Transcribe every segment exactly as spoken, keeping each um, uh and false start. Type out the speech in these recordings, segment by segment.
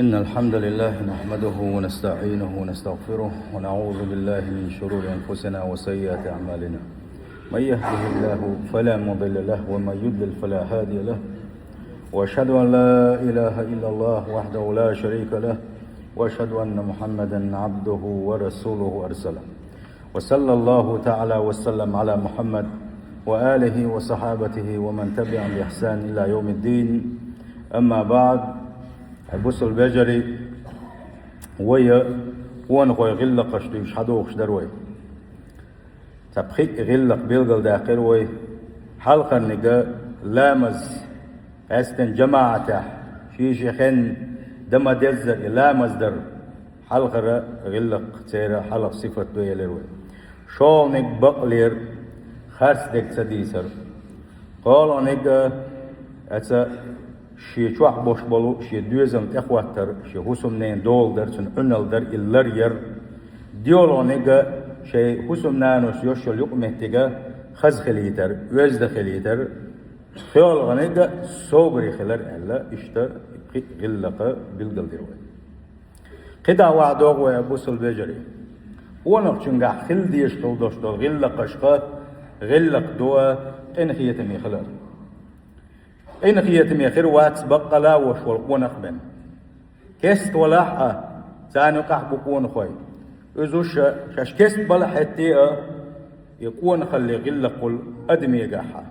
إن الحمد لله نحمده ونستعينه ونستغفره، ونعوذ بالله من شرور أنفسنا وسيئات أعمالنا. من يهده الله فلا مضل له، ومن يضلل فلا هادي له. وأشهد أن لا إله إلا الله وحده لا شريك له، وأشهد أن محمدا عبده ورسوله أرسله. وصلى الله تعالى وسلم على محمد وآله وصحابته ومن تبعهم بإحسان إلى يوم الدين. أما بعد. Бусалба вежарий, вай къонахой гӀиллакхаш дуьйцуш хьадохуш дара вай. Цхьа пхиъ гӀиллакх билгалдаьккхира вай. Хьалхарниг ламаз, къаьсттина жамаӀатехь, шен-шен хенна дан ма-деззара и ламаз дар. Хьалхара гӀиллакх церан хьалха сифат ду элира вай. ШолгӀаниг бакълера, харц дерг ца дийцар. КхоалгӀаниг, аьца, шен чохь болуш болу шен доьзална тӀехӀоттар, шен хӀусамненан дола дар, цуьнан Ӏуналла дар, и ларъяр. ДоьалгӀаниг шайн хӀусамнанас йолуш йолу юкъаметтиг хаза хилийтар, оьзда хилийтар. ПхоьалгӀаниг собаре хилар аьлла, иштта пхиъ гӀиллакх билгалдира вай. КхидӀа вахь догӀу вай, бусалба вежарий. Къонахчуьнгахь хила дезаш хила долуш долу гӀиллакхашха гӀиллакх ду къинхетаме хилар. Къинхетаме хир вац баккъала а волуш волу къонах бен. Кест валахь а, царна юкъахь бу къонахой. Иза уьш шаьш кест балахь хӀетте а, и къонахалле гӀиллакх хуьлу адамегахь а.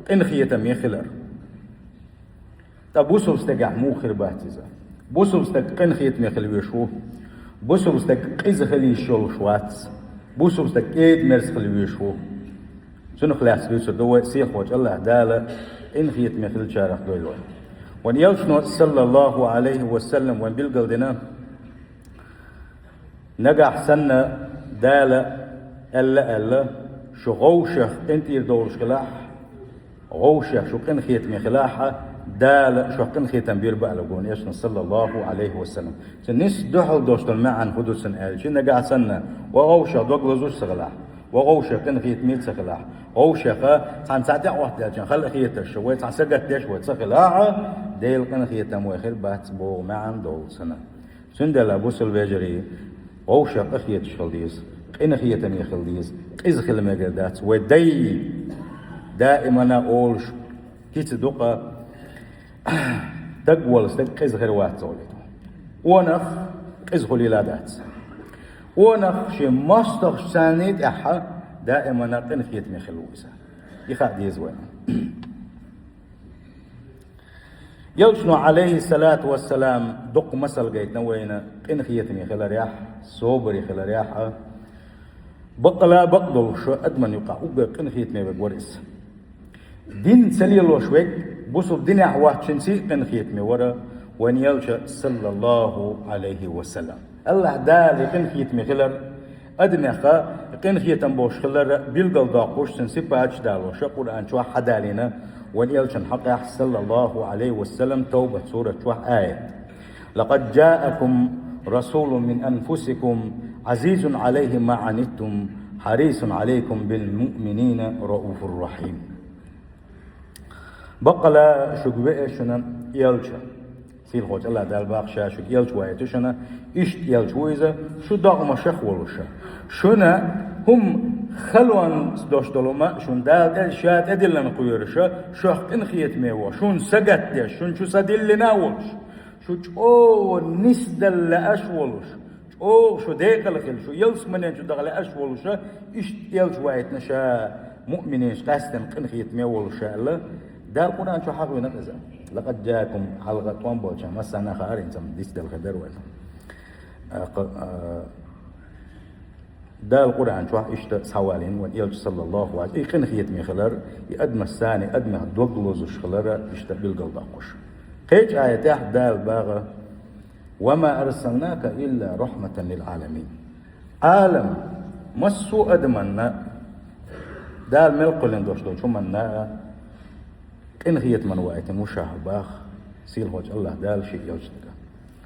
Къинхетаме хилар. Ткъа бусалба стагехь муха хир бац иза? Бусалба стаг къинхетаме хила везаш ву. Бусалба стаг къиза хила йиш йолуш вац. Бусалба стаг кӀеда-мерза хила везаш ву. Цунах лаьцна дуьйцур ду вай, сийлахьчу АллахӀ Дала къинхетаме хиллачарах дойла вай. Вайн элчано, саллаллаху Ӏалайхи ва саллам, вайн билгалдина, нагахь санна Дала аьлла-аьлла, шу гӀовшех къинтӀера довлуш хилахь, гӀовшех шу къинхетаме хилахь, Дала шух къинхетам бийр бу аьлла вайн элчано, саллаллаху Ӏалайхи ва саллам. Цуьнан нийса дуьхьал долуш долу маьӀна хӀун ду цуьнан аьлча, нагахь санна вай гӀовшех дог лазуш ца хилахь, вай гӀовшех къинхетаме ца хилахь, гӀовшех цхьана цхьа тӀе а хӀоттаделча хала а хеташ, вай цхьа сагатдеш вай ца хилахь, Делан къинхетам вай хир бац боху маьӀна долу цуьнан. Цундела, бусалба вежарий, гӀовшех къахеташ хила деза, къинхетаме хила деза, къиза хила мегар дац. Вай дай даимана олуш кица дукха, стаг волу стаг къиза хир вац олий. Къонах къиза хуьлийла дац. Къонах шен мостагӀчу царний тӀехь даимана къинхетаме хила ву иза. И хаа деза вайна. Элчано, Ӏалайхиссалату вассалам, дуккха масал гайтина вайна къинхетаме хиларехь, собаре хиларехь а. Баккъала бакъдолуш адаман юкъахь уггар къинхетаме верг вара иза. Дин ца лелош верг, бусалба динехь воцчунций а къинхетаме вара вайн элча, саллаллаху Ӏалайхи ва саллам. АллахӀ Дала къинхетаме хилар, адамех къинхетам болуш хилар билгалдоккхуш, цуьнан сипаташ далош Къуръан чохь хьадалийна вайн элчан хьокъехь, саллаллаху Ӏалайхи ва саллам, Тавбат сурат чохь аят: «Лакъад джаакум расулун мин анфусикум, Ӏазизун Ӏалайхи ма Ӏанитум, хьарисун Ӏалайкум бил муъминина рауфур рахим». Баккъала шуьга веа шуна элча. Сийлахьчу АллахӀ Дала боху ша шуьга элча ваийта шуна, иштта элча ву иза, шу догӀмашах волуша. Шуна хӀума халонца дош долу ма, шуна Дала тӀе, ша тӀедиллина кхоьруша, шух къинхетаме ву, шуна сагатдеш, шуна чу са диллина а волуш. Шу чӀогӀа нисдала лаьаш волуш, чӀогӀа шу декъала хила, шу ялсаманен чу даха лаьаш волуша, иштта элча ваийтина ша муъминаш къаьстина къинхетаме волуша аьлла, Дала Къуръан чу хьахвина иза. Лакъад джаакум, хьалха тӀом болча массарна а хаара, хӀинца-м дицдала хир дара вайна. А, кха-, а, Дала Къуръан чохь иштта схьавалийна вайн элча, саллаллаху Ӏалайхи, и къинхетаме хилар, и адамаш санна, адамех дог лозуш хилар иштта билгалдоккхуш. Кхечу аятехь Дала баха: «Ва ма арсалнака илла рахматан лил Ӏаламин». Ӏалам, массо а адаманна, Дала мел кхоьллина долуш долчу хӀуманна а къинхетаман ваийтина ву ша баха, сийлахьчу АллахӀ Дала шен элчанга.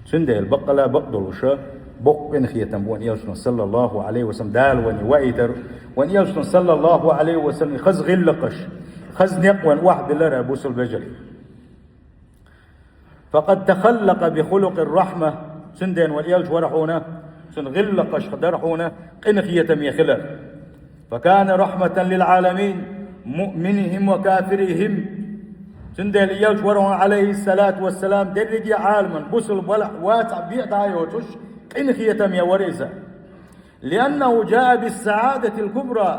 Цундела баккъала бакъдолуша боккха къинхетам бу вайн элчано, саллаллаху Ӏалайхи ва саллам, Дала вайна ваийтар, вайн элчано, саллаллаху Ӏалайхи ва саллам, хаза гӀиллакхаш, хаза некъ вайна охьабиллар, бусалба вежарий. فقد تخلق بخلق الرحمة, цундела вай элча вара хьуна, цун гӀиллакхашха дара хьуна къинхетаме хилар. فكان رحمة للعالمين, مؤمنهم وكافرهم. Цундела элча вара хьуна, عليه الصلاة والسلام, дерриге Ӏаламан, бусалба валахь, вацахь, беа дӀа а йоцуш, къинхетаме вара иза. لأنه جاء بالسعادة الكبرى,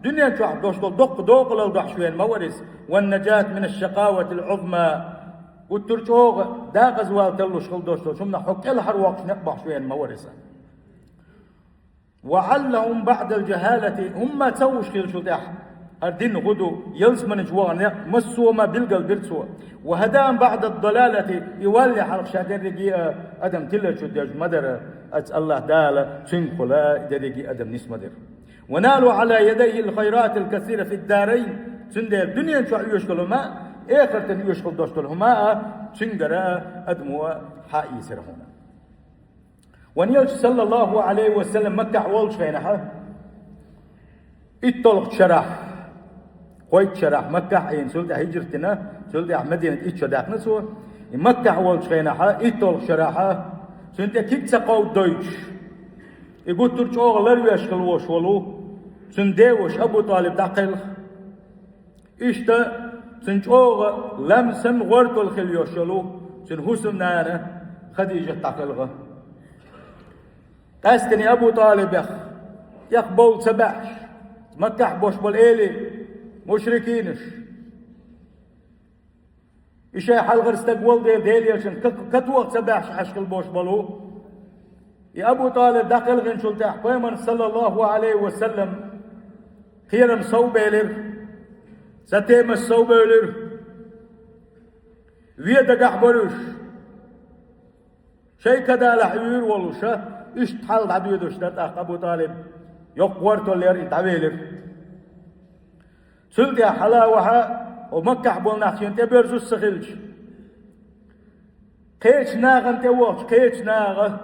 дуьнен чохь долуш долу доккха декъалалла дохьуш веана ма вара иза, والنجاة من الشقاوة العظمى, гуттар а чӀогӀа декъаза вала таллуш хила долуш долчу хӀуманах хьо кӀелхьарвоккхуш некъ бохьуш веана ма вара иза. وعلهم بعد الجهالة, хӀумма ца хууш хиллачул тӀаьхьа, хӀара дин хӀун ду, ялсаманичу вахана некъ массо а ма билгал бира цо. وهداهم بعد الضلالة, и валле хьалха ша дерриге а адам тиларчу деш ма дара, аса АллахӀ Дала цуьнгахула и дерриге а адам нис ма дара. ونالوا على يديه الخيرات الكثيرة في الدارين, цундела дуьнен чохь оьшуш долу хӀума а, эхартан оьшуш хила долуш долу хӀума а цуьнгара адамо хьаийцира хьуна. Вайн элча, саллаллаху алейхи ва саллям, Маккахь волчу хенахь, итталгӀачу шарахь, кхойтталгӀачу шарахь Маккахь а Ӏийна, цул тӀаьхьа хӀиджрат дина, цул тӀаьхьа Мадинат итт шо даьккхина цо. И Маккахь волчу хенахь, итталгӀачу шарахь, цуьнан тӀе куьг ца кховдадойтуш, и гуттар а чӀогӀа ларвеш хила волуш волу цуьнан деваша Абу ТӀалиб дӀакхелха. Иштта цуьнан чӀогӀа лам санна гӀортол хила йолуш йолу цуьнан хӀусамнана Хадижат дӀакхелха. Къаьсттина Абу ТӀалибех, тӀех бовла ца баьхьаш, Маккахь болуш болу элий, мушрикинаш, и шайн хьалхара стаг волу дела, Делан элчанна ка-, катоха ца баьхьаш Ӏаш хила болуш болу. И Абу ТӀалиб дӀакхелхинчул тӀаьхьа Пайхамарна, саллаллаху алейхи ва саллям, кхерам совбелира, сатемаш совбевлира, вен дагахь бара уьш. Шайн кадалахь вуьйр волуша, иштта хьал дӀадоьдуш дара тӀаккха Абу ТӀалиб. Йоккха гӀортол яра и дӀавелира. Цул тӀаьхьа хьала а вахьа, о Маккахь болу нах шена тӀеберзуш ца хилча, кхечу нахана тӀевогӀучу кхечу наха,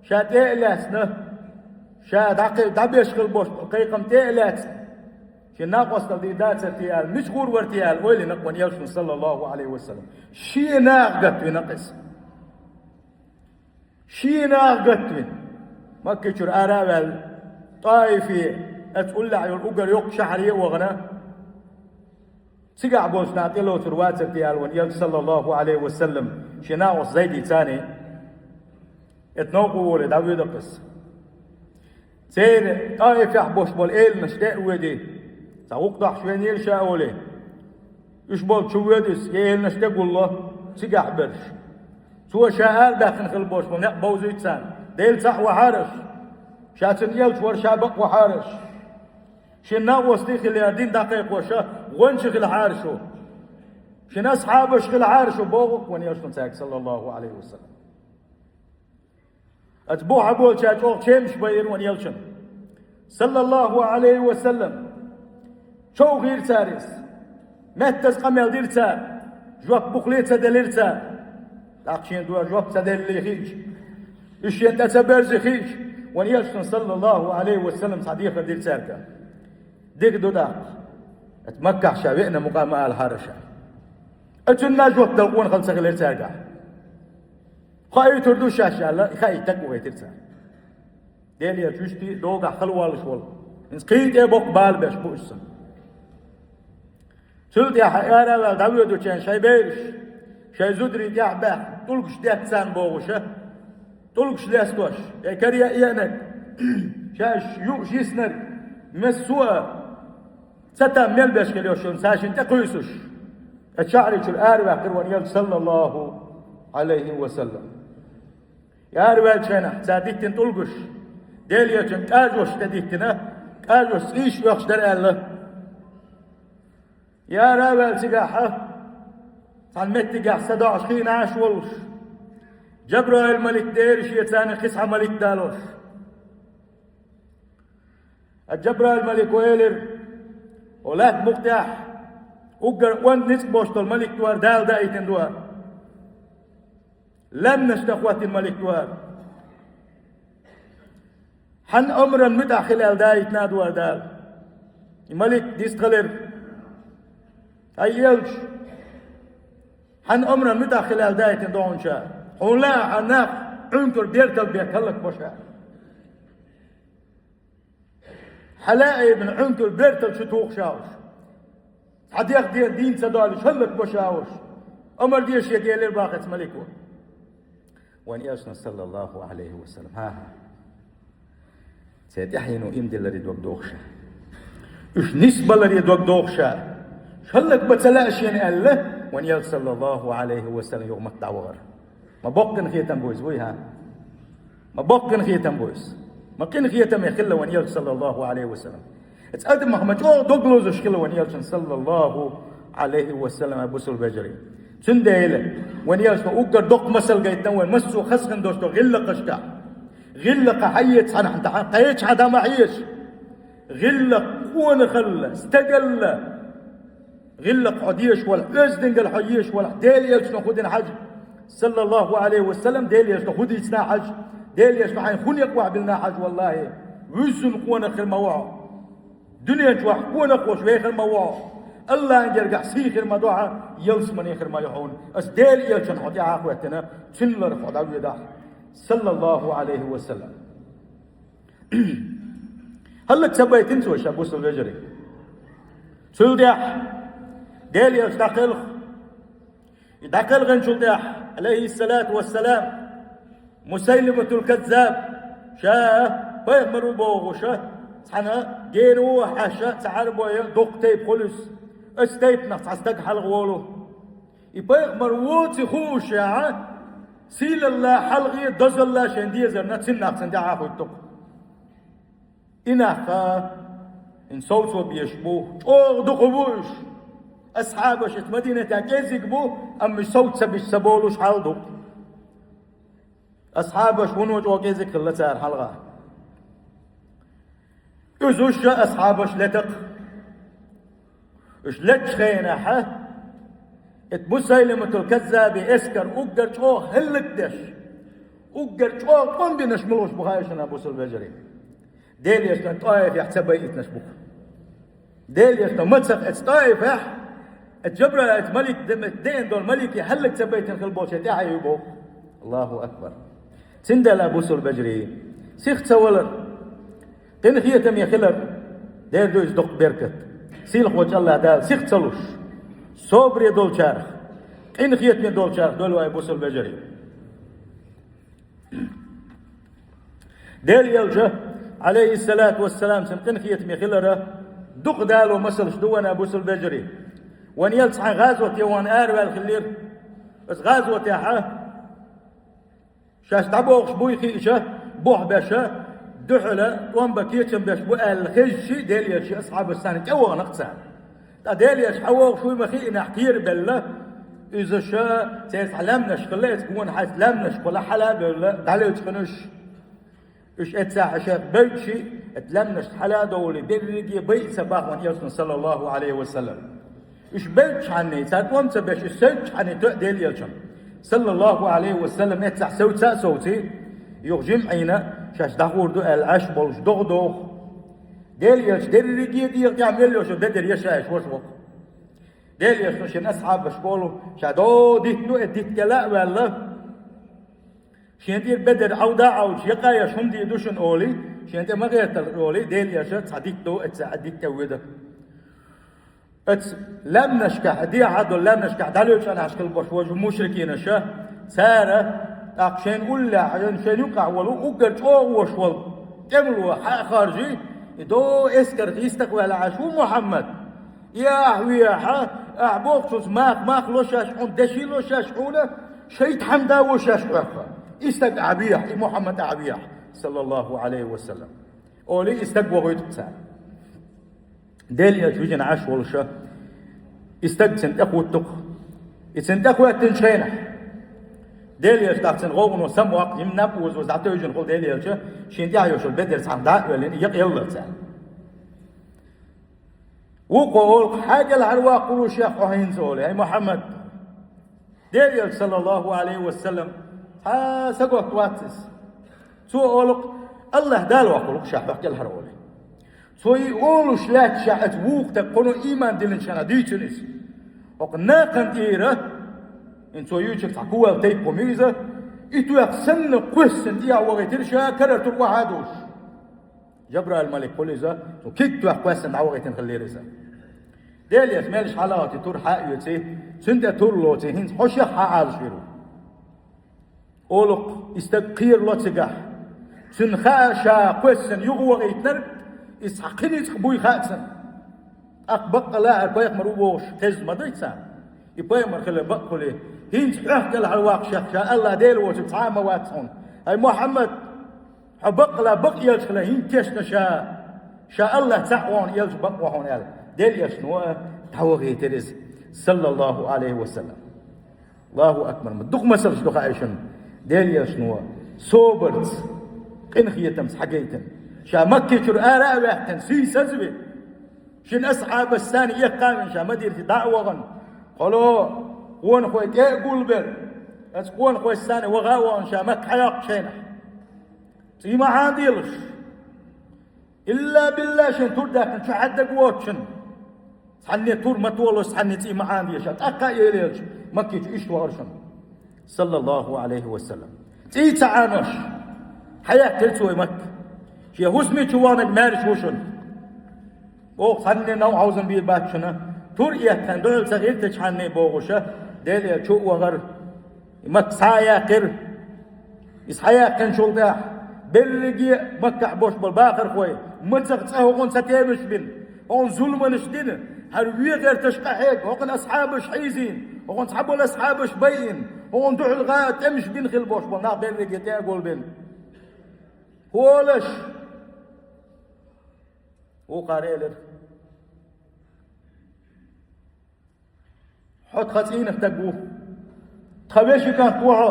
ша тӀе а лаьцна, ша дӀакхи-, дӀабеш хила болуш кхайкхам тӀе а лаьцна, шен накъостал дийр дацара те аьлла, мича гӀур вара те аьлла, ойла йина вайн элчано, саллаллаху алейхи ва саллям. Шен наха гатвина иза. Шен наха гатвина. Макка чуьра ара а ваьлла, ТӀаифе, оцу уллехь йолу уггар йоккха шахьаре а вахана, цигахь болчу наха тӀелоцур вацара те аьлла вайн элча, саллаллаху алейхи ва саллям, шен накъост Зайди царний. Эта новкъа волий дӀавоьду-кх иза. Церан ТӀаифехь болуш болу эланаш тӀе а воьдий, цхьа гӀукху дохьуш венера ша олий. Уьш болчу чу воьду иза, и эланаш тӀе гулло, цигахь берш. Цо ша арадаьккхина хила болуш болу некъ бовзуьйту царна. Делан цхьаъ вахьара аш. Ша цуьнан элча вара, ша бакъ вахьара аш. Шен накъостий хилла дин дӀакхайкхоша, гӀончий хилахьара шу. Шен асхьабаш хилахьара шу, боху-кх вайн элчано цаьрга, саллаллаху алейхи ва саллям. Оцу бухахь болчара чӀогӀа чемаш байира вайн элчанна, саллаллаху алейхи ва саллям. Човхийра цара иза. Меттаза къамел дира цара. Жоп бухале а ца делира цара. ТӀаккха шена дуьхьа жоп ца деллий хиъча, уьш шена тӀе ца берзий хиъча, вайн элчано, саллаллаху алейхи ва саллям, цхьа дехар дира цаьрга. Дика ду тӀаккха. Оцу Маккахь ша веана мукъа ма алахьара ша. Оцунна жоп дала къонахалла ца хилира цаьргахь. Хоуьйтур ду шаьш аьлла, хаийтарг вахийтира цара. Делан элча вуьшта догахь хала воллуш волу. ХӀинца кхин тӀе боккха бала беш бу иза. Цул тӀаьхьа ара а ваьлла дӀавоьдучу хенахь шайн бераш, шайн зударий тӀехь баьхна, тӀулгаш детта царна бохуша, тӀулгаш лестош, я каре а еанарг, шаьш юуш йиснарг, массо а ца там мел беш хила йолуш йолу, цара шена тӀекхуьйсуш, оцу шахьари чуьра араваьккхира вайн элча, саллаллаху алейхи ва саллям. Араваьллачу хенахь цара диттина тӀулгаш, Делан элчанна кӀажош тӀедиттина, кӀажош цӀийш оьхуш дара аьлла. Ара а ваьлла цигахь, цхьана меттигехь садоӀуш хиъна Ӏаш волуш, Джабраил-малик дера шен царна кхин цхьа малик далош. Ткъа Джабраил-малико элира: «О лаьтта букъ тӀехь уггар онда ницкъ болуш долу малик ду хӀара, Дала даийтина ду хӀара. Лаьмнаш тӀе хӀоттийна малик ду хӀара. Хьан омран муьтӀахь хила аьлла даийтина ду хӀара Дала». И малик дистхилира: «Хьай элча, Хьан омран муьтӀахь хила аьлла даийтина догӀун ша. Хьуна лаахь хьан нах Ӏуьнкур бертал бетта хӀаллак бо ша. Хьан лаайбина Ӏуьнкур бертал чу тухуш ша уьш. Хьан дех ден дийна ца долуш хӀаллак бо ша уьш. Омар деше гелира бахац малико. Вайн элчано, саллаллаху алейхи ва саллам. ХӀан-хӀа. Церан тӀаьхьено иман дилларе дог дохуш. Уьш нисбаларе дог дохуш. Шаллаг бан ца лаьа шена аьлла, вайн элча, саллаллаху алейхи ва саллам, юха матта дӀавахара. Ма боккха къинхетам бу иза, вуй хӀа? Ма боккха къинхетам бу иза. Ма къинхетаме хилла вайн элча, саллаллаху алейхи ва саллам. Иза адамах ма чӀогӀа дог лозуш хилла вайн элчан, саллаллаху алейхи ва саллам, ай бусул вежарий. Цундела вайн элчано уггар доккха масал гайтина вайн массо а хазахина долуш долу гӀиллакхашкахь. ГӀиллакх хьан эца хьан тахьа, кхеча хьан дӀа ма хьежа. ГӀиллакх къонахалла, стагалла. ГӀиллакх хьо дезаш валахь, оьздангалла хьо езаш валахь, Дела элчано хӀун дина хьажа, саллаллаху алейхи ва саллам, Дела элчано хӀун дийцина хьажа, Дела элчано хьайна хӀун некъ охьабиллина хьажа, валлахи, вуьззина къонах хир ма ву хьо. Дуьнен чохь къонах волуш вехар ма ву хьо. Аллахьан гергахь сий хир ма ду хьан, ялсамане хир ма ю хьуна. Аса Дела элчана хьо тӀаьхьа а хӀоьттина, цуьнан ларах хьо дӀавоьдахь, саллаллаху алейхи ва саллам. ХӀаллак ца байтина цо ша, бусул вежарий. Цул тӀаьхьа Дела элча дӀакхелха. И дӀакхелхинчул тӀаьхьа, алейхиссалату вассалам, Мусайлиматул Каззаб, ша пайхамар ву бохуша, цхьана гена ву хьаша, цхьа Ӏарбойн доккха тайпа хуьлу иза. Оцу тайпанах цхьа стаг хьалха волу. И пайхамар воци хууш яхьа, сийлалла, хьалхе, дозалла шайн дезарна циннах цан тӀаьхьа хуьтту-кх. И нах, хӀинца совцо безаш бу, чӀогӀа дукха бу уьш. Асхьабаш эца Мадинатехь кӀеззиг бу, амма уьш совца ца беш ца болуш хьал ду. Асхьабаш вуно чӀогӀа кӀеззиг хилла цара хьалха. Уьш уьш ша асхьабаш летакх. Уьш леччу хенахьа, эт Мусайлиматул Каззаби эскар уггар чӀогӀа хӀаллакдеш, уггар чӀогӀа тӀом бинарш муьлш бу хаьий шуна, бусул вежарий? Дела элчано ТӀоифехь ца байитинарш бу-кх. Дела элчано мацах эца ТӀоифехь, эца Жабраил, эца малик, де-, деана долу малике хӀаллак ца байтина хила болчеран тӀаьхье ю боху. Аллаху акбар. Цундела, бусул вежарий, сих ца валар, къинхетаме хилар, дера ду иза доккха беркат. Сийлахьчу Аллах Дала сих ца луш, собаре долчарах, къинхетаме долчарах дойла вай, бусул вежарий. Дела элча, алейхиссалату вассалам, цуьнан къинхетаме хилара дукха дало масалш ду вайна, бусул вежарий. Вайн элча цхьана гӀазоте вахана араваьлла хиллера. Аса гӀазотехьа шаьш дӀабохуш буй хиъча, бухь беша, дуьхьала, тӀом бан кечам беш бу аьлла хезчи, Дела элчий асхьабаш санна тӀевахана-кх цара. Ткъа Дела элча хьан вогӀуш вуй ма хиънехь кхерабелла, иза ша церан цхьа лаьмнаш хилла, эца гонахьа лаьмнаш хилла, хьала а бевлла, дӀалевчкъина уьш. Уьш эццахь шех бевдчи, эта лаьмнаш хьала а довлий, берриге байа ца бахана элчано, саллаллаху алейхи ва саллам. Уьш бевдчхьанний, цара тӀом ца беш, уьш севдчхьанний тоьа Дела элчано, саллаллаху алейхи ва саллам, эццахь совца а совций, юха жимӀийна шаьш дӀахур ду аьлла Ӏаш болуш догӀа доху. Дела элча дерриге а дегӀа тӀехь мел йошу бедар яшаеш ваша вокху. Дела элчано шен асхьабашка олу, ша догӀа дитт ду, эта дитт кӀела а ваьлла, шен тӀера бедар Ӏовда а Ӏовдуш, якъа еш хӀума дийр ду шуна олий, шен тӀе ма гӀерталаш олий, Дела элча цхьа дитт ду, эца цхьа дитт тӀе воьду. Эца лаьмнашкахь, дехьа долу лаьмнашкахь дӀалечкъинехь хилла боху важа мушрикинаша, цара, тӀаккха шайна уллехь, шайна юккъехь волу, уггар чӀогӀа вош волу тӀемало хьа а харжий, и догӀа эскарх йистах ваьлла Ӏаш ву Мухьаммад. И ахь вехьа, ахь бохучуьнца мах, мах ло шаьш хьуна, деши ло шаьш хьуна, шайтӀа хьамда а во шаьш хьоьхха. И стаг ахь вехьа, и Мухьаммад ахь вехьа, саллаллаху алейхи ва саллам. Олий, и стаг вохуьйту-кх цара. Дела элча вижина Ӏаш волуша, и стаг цуьнан тӀе хӀутту-кх. И цуьнан тӀе хӀоьттинчу хенахь, Дела элча тӀаккха цуьнан гӀовгӀано самаваккха, хӀимма наб озо дӀатевжина хуьлу Дела элча, шен тӀехь йошу бедар цхьаьна дӀа а оьллина, якъаелла цара. Вукхо олу-кх: «Хьа кӀелхьарваккхалуш яхь хьо хӀинца?» — олий. «Ай Мухьаммад, Дела элча, саллаллаху алейхи ва саллам, цхьа саготта вац иза. Цо олу-кх: „Аллах Дала ваккхалу-кх ша хьох кӀелхьара“, — олий. Цо и олуш лаьтташехь, эца вукху тӀе кхуно ийман диллинчу хенахь дийцина иза. ХӀокху нахана тӀера Ин цо юьйцург цхьа кхоалгӀа тайпа хӀума ю иза, и тоьхна санна кхоьссина тӀехьа вахийтира ша, карара тур охьа а дувш. Жабраил малик хул иза, цо куьг тоьхна кхоьссина дӀавахийтина хиллера иза. Делан элча мел хьалаоттий, тур хьа а оьций, цуьнан тӀе тур лоций, хӀинца хьо шех хьа Ӏалашвийр ву. Олукх, и стаг кхерало цигахь. Цуьнан хаа ша кхоьссина юха вахийтинарг, иза цхьа кхин ницкъ буй хаьа цунна. ТӀаккха баккъала хӀара пайхамар ву бохуш кхезза ма дай царна. И пайхамар хилар бакъ хуьлий, хӀинца хьоьх кӀелхьарваккха шех ша АллахӀ Дела воцург цхьа а ма вац хьуна. ХӀай Мухьаммад, хьо баккъала бакъ элча хилар хӀинца тешна ша, ша АллахӀ цхьаъ ву хьуна, элча бакъ ву хьуна аьлла. Делан элчано дӀавахийтира иза, саллаллахӀу Ӏалайхи ва саллам. Аллаху акбар! Ма дукха масалш ду хаьий шуна Делан элчано собарца, къинхетамца хьагайтина. Ша Маккичуьра ара а ваьккхина, сий сазвина, шен асхьабашца цхьана эккха а вина, ша Мадинате дӀа а вахана, кхоло къонахой тӀе а гулбелла, оцу къонахошца цхьана ваха а вахана, ша Макка хьайоккхучу хенахь, цӀий ма Ӏанаделаш. Илла билла, шен тур даьккхина чу хьаьддаг воцучунна цхьанне тур ма толуш, цхьанне цӀий ма Ӏанадеша. ТӀаккха а элира элча, Маккичу иштта вахара шуна, саллаллаху Ӏалайхи ва саллам. ЦӀий ца Ӏанош хьаяьккхира цо и Макка. Шен хӀусаме чу ваханарг маьрша ву шуна. Оха цхьанне новкъа хьовзам бийр бац шуна. Тур эттина дуьхьал ца гӀиртачхьанне бохуша, Делан элча чу а вахара. И Макка схьа а яьккхира. Иза схьаяьккхинчул тӀаьхьа берриге а Маккахь болуш болу бахархой, мацах цкъа хӀокхунна ца темаш бина, хӀокхунна зуламаш дина, хӀара вен гӀерташ къахьега, хӀокхуьнан асхьабаш хьийзийна, хӀокхунна цхьаболу асхьабаш байина, хӀокхунна дуьхьал гӀа а тӀемаш бина хила болуш болу нах берриге тӀе а гулбина. ХӀолаш! Вукхара элира: «Хьо тхан цӀийнах стаг ву. Тхан вешин кӀант ву хьо.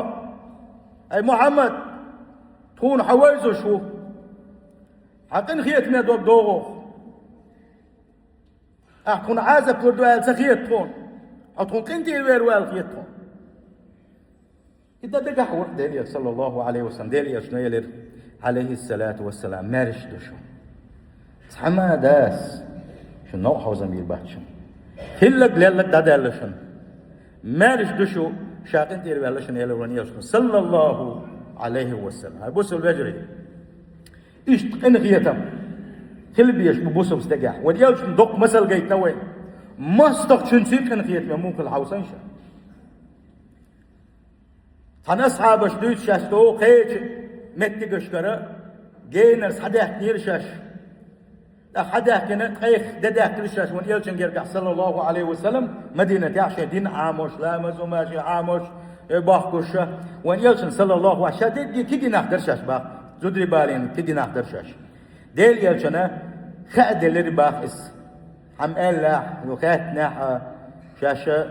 Ай Мухьаммад, тхуна хьо вевзаш ву. Хьан къинхетаме дог догӀу. Ахьа тхуна Ӏазап лур ду аьлла ца хета тхуна. Хьо тхуна къинтӀера вер ву аьлла хета тхуна». И дан дагахь вара Делан элча, саллаллаху Ӏалайхи ва саллам. Делан элчано элира, Ӏалайхиссалату вассалам: «Маьрша ду шу. Цхьа ма дац шуна новкъа хьовзам бийр бац шуна. Хилларг-лелларг дӀадаьлла шуна. Маьрша ду шу, ша къинтӀера ваьлла шуна», — элира вайн элчано, саллаллаху Ӏалайхи ва саллам. ХӀай бусалба вежарий, иштта къинхетам хила безаш бу бусалба стагехь. Вайн элчано доккха масал гайтина вайна. МостагӀчуьнца къинхетаме муха хила хьовсийша. Цхьана асхьабаша дуьйцу шаьш, тӀаккха кхечу меттигашкара генара схьадаьхкинера шаьш. ТӀаккха схьадаьхкина, ткъех де даьккхира шаьш вайн элчан гергахь, саллаллаху Ӏалайхи ва саллам, Мадинатехь шайн дин Ӏамош, ламаз а шайн Ӏамош, э, бохкуша. Вайн элчан, саллаллаху Ӏалайхи, ша дерриге кегий нах дара шаьш баха, зударий балийна кегий нах дара шаьш. Делан элчана хаа делира баха иза. Хьан аьллехь, ю хаьттинехь а, шаьш а,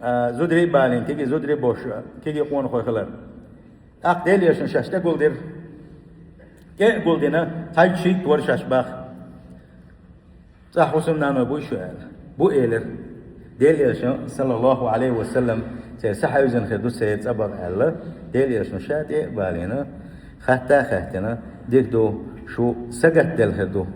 а, зударий а балийна, кегий зударий а бош, кегий къонахой хилар. ТӀаккха Делан элчано шаьш тӀегулдира. ТӀе а гулдина, цхьайтта-шийтта вара шаьш баха. «ЦӀахь хӀусамнаной буй шу?» — аьлла. «Бу», — элира. Делан элчано, саллаллаху Ӏалайхи ва саллам, церан са хьаьвзина хир ду, церан цӀа баха аьлла. Делан элчано ша тӀе а балийна, хатта а хаьттина: «Дика ду, шу сагатделла хир ду.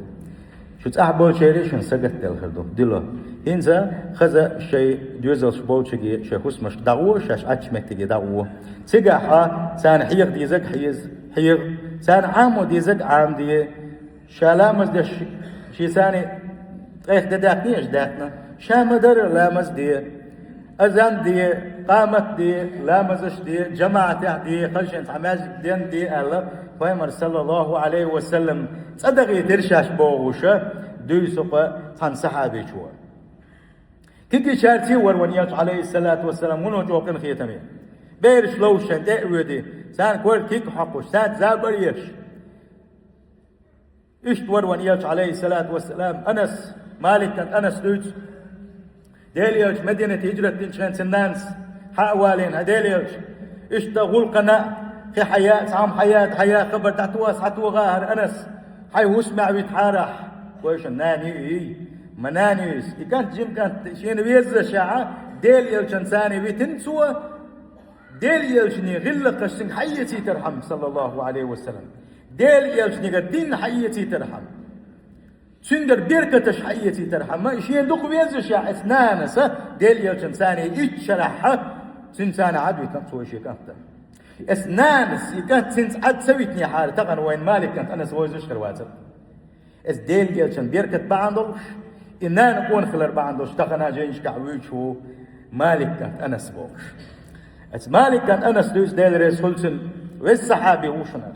Шу цӀахь болчерий шуна сагатделла хир ду, дило. ХӀинца хаза шайн доьзалш болчуьнга шайн хӀусамашка дӀагӀо, шаьш Ӏачу меттиге дӀагӀо. Цигахь а царна хьеха дезарг хьеза, хьеха, царна Ӏамо дезарг Ӏамаде. Ша ламаз деш, шен царна ткъех де даьккхинера даьккхина. Ша ма-дарра ламаз де, азан де, къамат де, ламазаш де, жамаӀатехь де, хаза шен цхьа маьждиг денна де», — аьлла, пайхамар, саллаллаху Ӏалайхи ва саллам, цӀа дахийтира шаьш бохуша, дуьйцу-кх цхьана сахьабичо. Кегийчаьрца а вара вайн элча, Ӏалайхиссалату вассалам, вуно чӀогӀа къинхетаме. Бераш ловзуш шайн тӀе а воьдий, царна кор куьг хьокхуш, цаьрца забар еш. Иштта вара вайн элча, Ӏалайхиссалату вассалам, Анас, Малик кӀант Анас дуьйцу. Делан элча Мадинате хӀижрат динчу хенахь цуьнан нанас хьа а валийна: «ХӀай Делан элча, иштта гӀуллакхана а, кхин хьан яа, цхьамма хьан яа, хьан яа хабар дӀатоха, схьатоха хӀара Анас, хьайн хӀусамехь витахьара ахь». Вайшинна нана ю и? Ма нана ю иза. И кӀант жима кӀант шена веззашехь, Делан элчанна царна витина цо, Делан элчанан гӀиллакхаш цуьнга хьаэцийтархьама, саллаллаху Ӏалайхи ва саллам. Делан элчанга дин хьаэцийтархьама, цуьнгара беркаташ хьаэцийтархьама, шена дукха веззашехь, оцу нанас Делан элчанна царна итт шарахь, Цуьнан царна Ӏад витина цо и шен кӀант. Эс нанас и кӀант цуьнца Ӏад ца витинехьара, тахана вайн Малик кӀант Анас вовзаш хир вацар. Эс Делан Элчан беркат бахьана долуш, и нана къона хилар бахьана долуш, тахана жайнашкахь вуьйцуш ву Малик кӀант Анас бохуш. Эс Малик кӀант Анас дуьйцу, Дела реза хуьлда цунна, веза сахьаби ву шуна.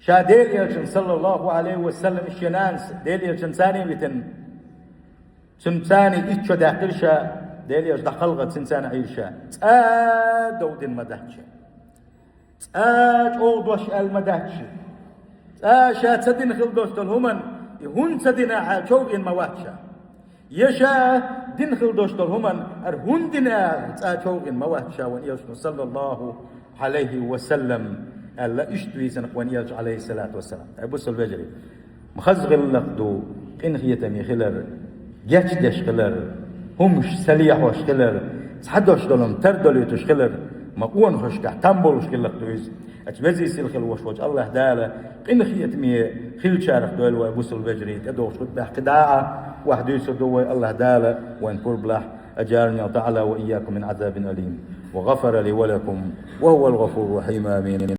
Ша Делан Элчан, саллаллаху Ӏалайхи ва саллам, шен нанас Делан Элчан царна витина. Цуьнан царна итт шо даьккхира ша, Делан Элча дӀакхалхар цуьнан царна Ӏийра ша. Цкъа дов дина ма дац ша. Цкъа чӀогӀа дош аьлла ма дац ша. Цкъа ша ца дина хила долуш долу хӀуманна, и хӀунда ца дина аьлла човхийна ма вац ша. Я ша дина хила долуш долу хӀуманна, хӀара хӀунда дина аьлла, цкъа човхийна ма вац ша вайн Элчано, саллаллаху Ӏалайхи ва саллам, аьлла, иштта вийцина вайн Элча, Ӏалайхиссалату вассалам. Ай бусалба вежарий, ма хаза гӀиллакх ду къинхетаме хилар, гечдеш хилар, хӀумаш ца лехьош хилар, цхьа дош долу тардолуьйтуш хилар, ма къонахашкахь там болуш гӀиллакх ду иза. Ачу везий сийлахь волуш волчу АллахӀ Дала къинхетаме хиллачарах дойла вай бусалба вежарий, тӀедогӀучу хутбехь кхидӀа а охьадуьйцур ду вай, АллахӀ Дала вайн пурба лахь. أجارني الله تعالى وإياكم من عذاب أليم، وغفر لي ولكم، وهو الغفور الرحيم. آمين.